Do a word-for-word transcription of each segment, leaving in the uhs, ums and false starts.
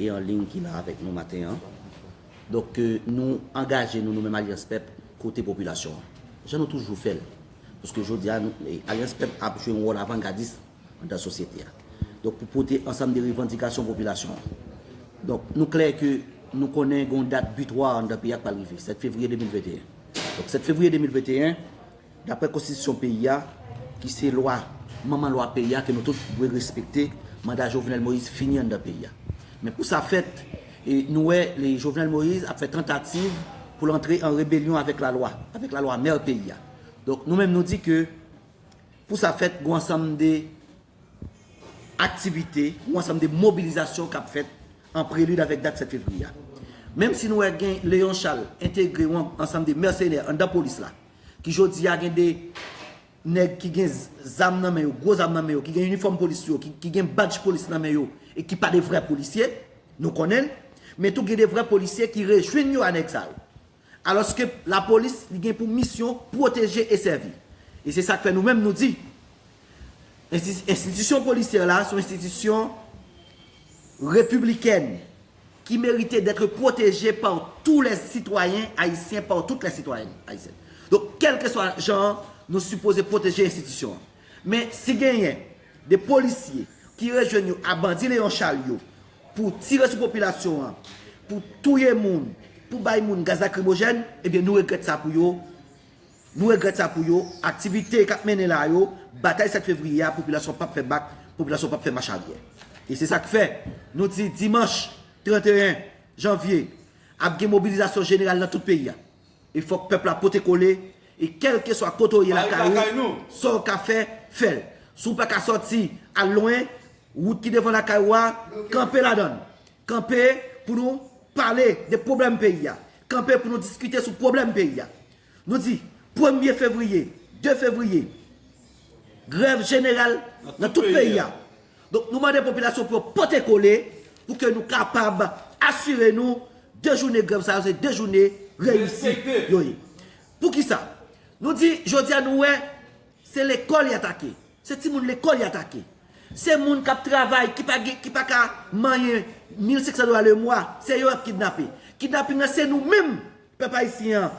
e an liy ki la avèk nou maten an. Donk, ke nou angaje nou, nou menm Alyans Pèp, kote popilasyon an. Jan nou toujou fè l. Paske jodi a, nou, e, Alyans Pèp ap jwe yon wòl avangadis anndan sosyete a. Donk, pou pote ansanm de revandikasyon popilasyon an. Donk, nou klè ke nou konnen gen yon dat bitwa anndan peyi a k pral rive, sèt fevriye de mil venteyen. Donk, sèt fevriye de mil venteyen, daprè konstitisyon peyi a, ki se lwa, manman lwa peyi a, ke nou tout dwe respekte, manda Jovenel Moïse fini anndan peyi a. Men pou sa fèt, e, nou wè le Jovenel Moïse ap fè tantativ pou l antre an rebelyon avèk lalwa, avèk lalwa mè peyi a. Donk, nou menm nou di ke pou sa fèt, gen yon ansanm de aktivite, yon ansanm de mobilizasyon k ap fèt an prelid avèk dat sèt fevriye a. Menm si nou wè gen Léon Charles entegre yon ansanm de mèsenè anndan polis la, ki jodi a gen de nèg ki gen z-, zam nan men yo, gwo zam nan men yo, ki gen inifòm polis yo, ki, ki gen badj polis nan men yo, e ki pa de vrè polisye, nou konnen l, men tou gen de vrè polisye ki rejwenn yo a nèg sa yo. Alòske lapolis, li gen pou misyon pwoteje e sèvi. E se sa k fè nou menm nou di, ensti-, enstitisyon polisyè la se yon enstitisyon repiblikèn ki merite d'être protégée par tous les citoyens haïtiens, par toutes les citoyennes haïtiennes. Donk, kèlkeswa jan an, nou sipoze pwoteje enstitisyon an. Men si genyen de polisye ki rejwenn yo a bandi Léon Charles yo pou tire sou popilasyon an, pou touye moun, pou bay moun gaz lakrimojèn, ebyen nou regrèt sa pou yo. Nou regrèt sa pou yo. Aktivite k ap mennen la yo, batay sèt fevriye a, popilasyon p ap fè bak, popilasyon p ap fè mach aryè. E se sa k fè nou di dimanch trannteyen janvye, ap gen mobilizasyon jeneral nan tout peyi a. E fòk pèp la pote kole, e kèlkeswa kote w ye lakay ou, sa w ka fè, fè l. Si w pa ka sòti al lwen, wout ki devan lakay ou a, kanpe ladan l. Kanpe pou nou pale de pwoblèm peyi a. Kanpe pou nou diskite sou pwoblèm peyi a. Nou di, premye fevriye, de fevriye, grèv jeneral nan tout peyi a. Donk, nou mande popilasyon pou yo pote kole, pou ke nou kapab asire nou de jounen grèv sa yo, se de jounen reyisi yo ye. Poukisa? Nou di, jodi a nou wè, se lekòl y atake. Se timoun lekòl y atake. Se moun k ap travay, ki pa gen, ki pa ka manyen mil senk san dola le mwa, se yo y ap kidnape. Kidnaping nan, se nou menm, pèp ayisyen an,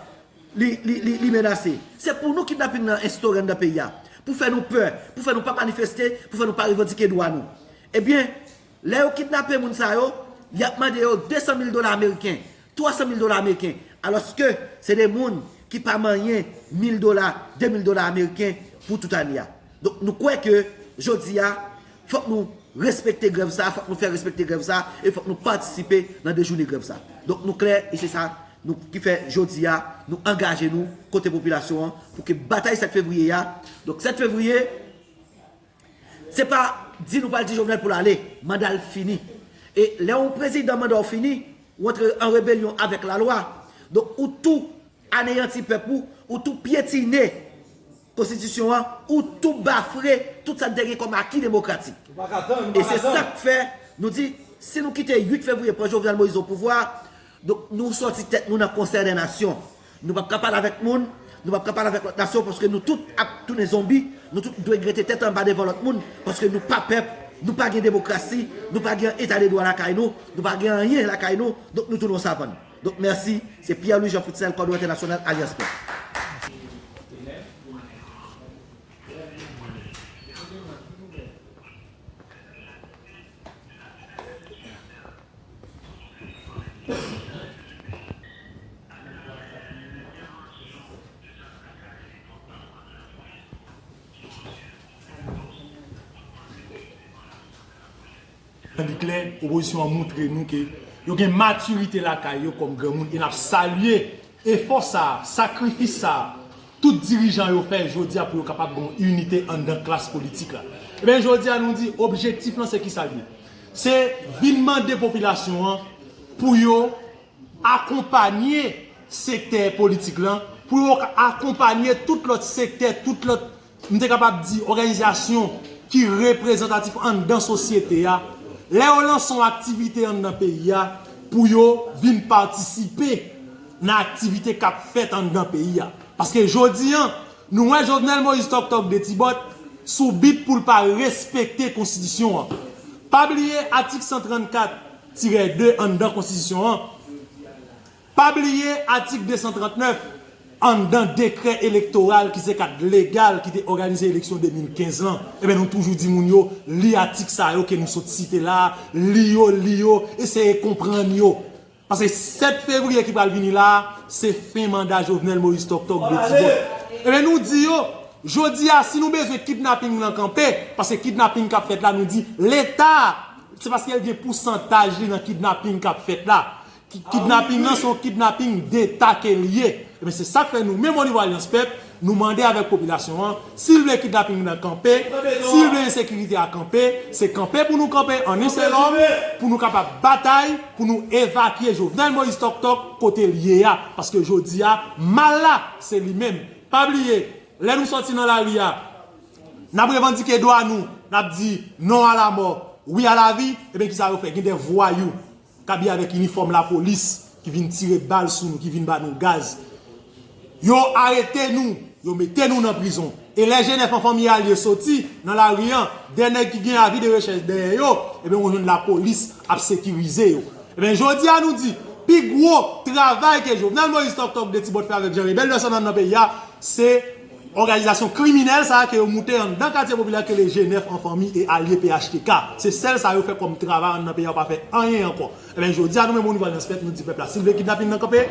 li, li, li, li menase. Se pou nou kidnaping nan enstore anndan peyi a. Pou fè nou pè, pou fè nou pa manifeste, pou fè nou pa revandike dwa nou. Ebyen, lè yo kidnape moun sa yo, y ap mande yo de san mil dola ameriken, twa san mil dola ameriken, alòske se de moun ki pa manyen mil dola, de mil dola ameriken pou tout ane a. Donk, nou kwè ke jodi a, fòk nou respekte grèv sa, fòk nou fè respekte grèv sa, e fòk nou patisipe nan de jounen grèv sa. Donk, nou klè, e se sa nou, ki fè jodi a, nou angaje nou kote popilasyon an, pou ke batay sèt fevriye a, donk, sèt fevriye, se pa di nou pral di Jovenel pou l ale, manda l fini. E lè yon prezidan manda w fini, ou antre an rebelyon avèk lalwa. Donk, ou tou aneyanti pèp ou, ou tou pyetine konstitisyon an, ou tou bafre tout sa n te gen kòm aki demokratik. E se sa k fè nou di, si nou kite uit fevriye pran Jovenel Moïse o pouvwa, donk, nou sòti tèt nou nan konsè dè nasyon. Nou p ap ka pale avèk moun, nou p ap ka pale avèk lòt nasyon, paske nou tout ap tounen zonbi, nou tout dwe grete tèt anba devan lòt moun, paske nou pa pèp, nou pa gen demokrasi, nou pa gen eta de dwa lakay nou, nou pa gen anyen lakay nou, donk nou tounen yon savann. Donk, mèsi. Se Pierre Louis Jean Fritzel, kòdonatè nasyonal Alyans Pèp. Li klè, opozisyon an montre nou ke yo gen matirite lakay yo kòm granmoun, e n ap salye efò sa a, sakrifis sa a, tout dirijan yo fè jodi a pou yo kapab gen yon inite anndan klas politik la. Ebyen, jodi a nou di objektif lan se kisa l ye? Se vin mande popilasyon an pou yo akonpanye sektè politik lan, pou yo akonpanye tout lòt sektè, tout lòt, m te kapab di, òganizasyon ki reprezantatif anndan sosyete a, lè yo lanse yon aktivite anndan peyi a, pou yo vin patisipe nan aktivite k ap fèt anndan peyi a. Paske jodi a, nou wè Jovenel Moïse tòk tòk de ti bòt sou bit pou l pa respekte konstitisyon an. Pa bliye atik san trannkat, tirè de anndan konstitisyon an. Pa bliye atik de san trant nèf anndan dekrè elektoral ki se kad legal ki te òganize eleksyon de mil kenz lan. Ebyen, nou toujou di moun yo, li atik sa yo ke nou sot site la, li yo, li yo, eseye konprann yo. Paske sèt fevriye ki pral vini la, se fen manda Jovenel Moïse Tòk Tòk de Tibòt. Ebyen, nou di yo, jodi a, si nou bezwen kidnaping lan kanpe, paske kidnaping k ap fèt la, nou di Leta, se paske l gen pousantaj li nan kidnaping k ap fèt la. Ki- Kidnaping lan se yon kidnaping deta ke l ye. Ebyen, se sa k fè nou menm o nivo Alyans Pèp, nou mande avèk popilasyon an, si l vle kidnaping nan kanpe, si l vle ensekirite a kanpe, se kanpe pou nou kanpe an yon sèl òm, pou nou kapab batay, pou nou evakye Jovenel Moïse Tòk Tòk kote l ye a. Paske jodi a, mal la, se li menm. Pa bliye, lè nou sòti nan lari a, n ap revandike dwa nou, n ap di non a lamò, wi a lavi, ebyen kisa yo fè? Gen de vwayou k abiye avèk inifòm lapolis ki vin tire bal sou nou, ki vin ba nou gaz. Yo arete nou, yo mete nou nan prizon. E lè G nèf an fanmi alye soti nan lari an, de nèg ki gen avi de rechèch dèyè yo, ebyen ou jwenn lapolis ap sekirize yo. Ebyen jodi a nou di, pi gwo travay ke Jovenel Moïse Tòk Tòk de Tibòt fè avèk Jean Rebel Dòsènan nan peyi a, se òganizasyon kriminèl sa a ke yo moute anndan katye popilè ke le G nèf an fanmi e alye P H T K. Se sèl sa yo fè kòm travay anndan peyi a, yo pa fè anyen ankò. Ebyen jodi a nou menm o nivo Alyans Pèp, nou di pèp la, si l vle kidnaping nan kanpe,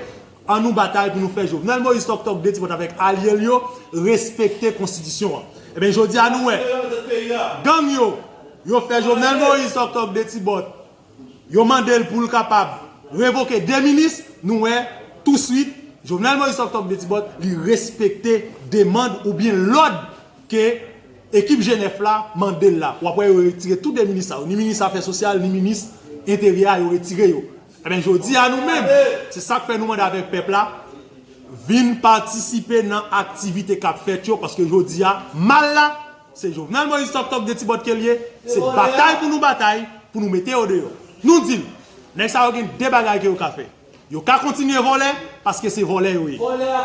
an nou batay pou nou fè Jovenel Moïse Tòk Tòk de Tibòt avèk alye l yo respekte konstitisyon an. Ebyen jodi a nou wè, gang yo, yo fè Jovenel Moïse Tòk Tòk de Tibòt, yo mande l pou l kapab revoke de minis, nou wè, touswit, Jovenel Moïse Tòk Tòk de Tibòt, li respekte demann oubyen lòd ke ekip G nèf la mande l la. W ap wè yo retire tou de minis sa yo, ni minis afè sosyal, ni minis enteryè a, yo retire yo. Ebyen jodi a nou menm, se sa k fè nou mande avèk pèp la, vin patisipe nan aktivite k ap fèt yo, paske jodi a, mal la, se Jovenel Moïse Tòk Tòk de Tibòt ke l ye, se batay pou nou batay, pou nou mete yo deyò. Nou di l, nèg sa yo gen de bagay ke yo ka fè. Yo ka kontinye vòlè, paske se vòlè yo ye.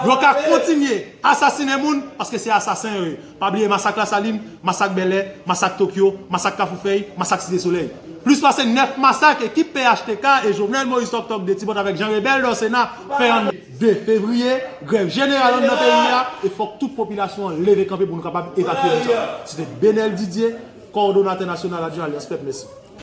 Yo ka kontinye asasinen moun, paske se asasen yo ye. Pa bliye masak Lasalin, masak Bèlè, masak Tokyo, masak Kafoufèy, masak Site Solèy. Plis pase nèf masak ekip P H T K e Jovenel Moïse Tòk Tòk de Tibòt avèk Jean Rebel Dòsènan fè an de fevriye, grèv jeneral anndan peyi a, e fòk tout popilasyon an leve kanpe pou nou kapab evakye moun sa yo. Se te Benel Didier, kowòdonatè nasyonal Adjwen Alyans Pèp. Mèsi.